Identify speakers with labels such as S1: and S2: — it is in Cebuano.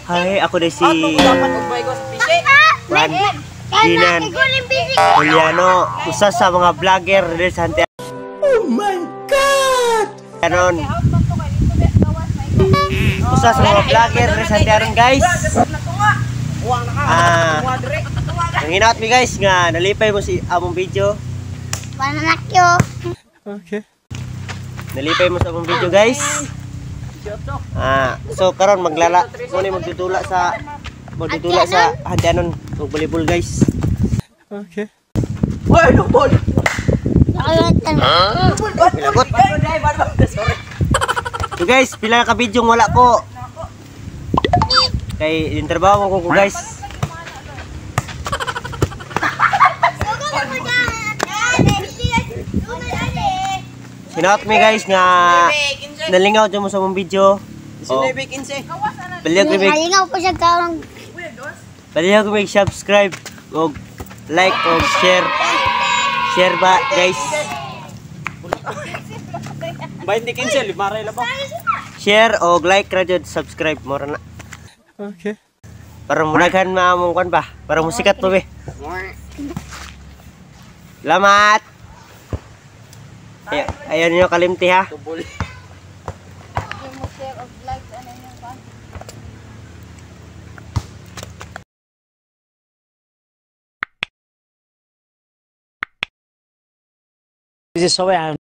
S1: Hi, ako na si Juan Ginan Juliano, usa sa mga vlogger diri sa Santiago. Oh my God! Aron. Usa sa mga vlogger diri sa Santiago, guys. Ah, ang hinaot mi, guys, nga nalipay mo si among video.
S2: Pananakyo.
S3: Okay.
S1: Nalipay mo sa among video, guys. Ah, so karon maglala mo ni magdudula sa Hantianon og volleyball, guys.
S3: Okay.
S4: Oy, lubol.
S1: Pilagot. So guys, pila ka video wala ko. Kay yung trabaho ko, guys. Hinaot mi, guys, nga nalingaw jud mo sa among video. Oh, Palihog mi
S2: Nalingaw ko siya karon.
S1: Palihog mi subscribe og like og share. Share ba, guys?
S4: 20-15, limaray lang ba?
S1: Share og like ra jud, subscribe mo ra na.
S3: Okay.
S1: Para munaghan maamong kwan ba? Para musikat po be. Salamat. Ay, ayaw niyo kalimti ha.
S4: Tubol.
S5: Share of like ano yung kan.
S4: সবাই।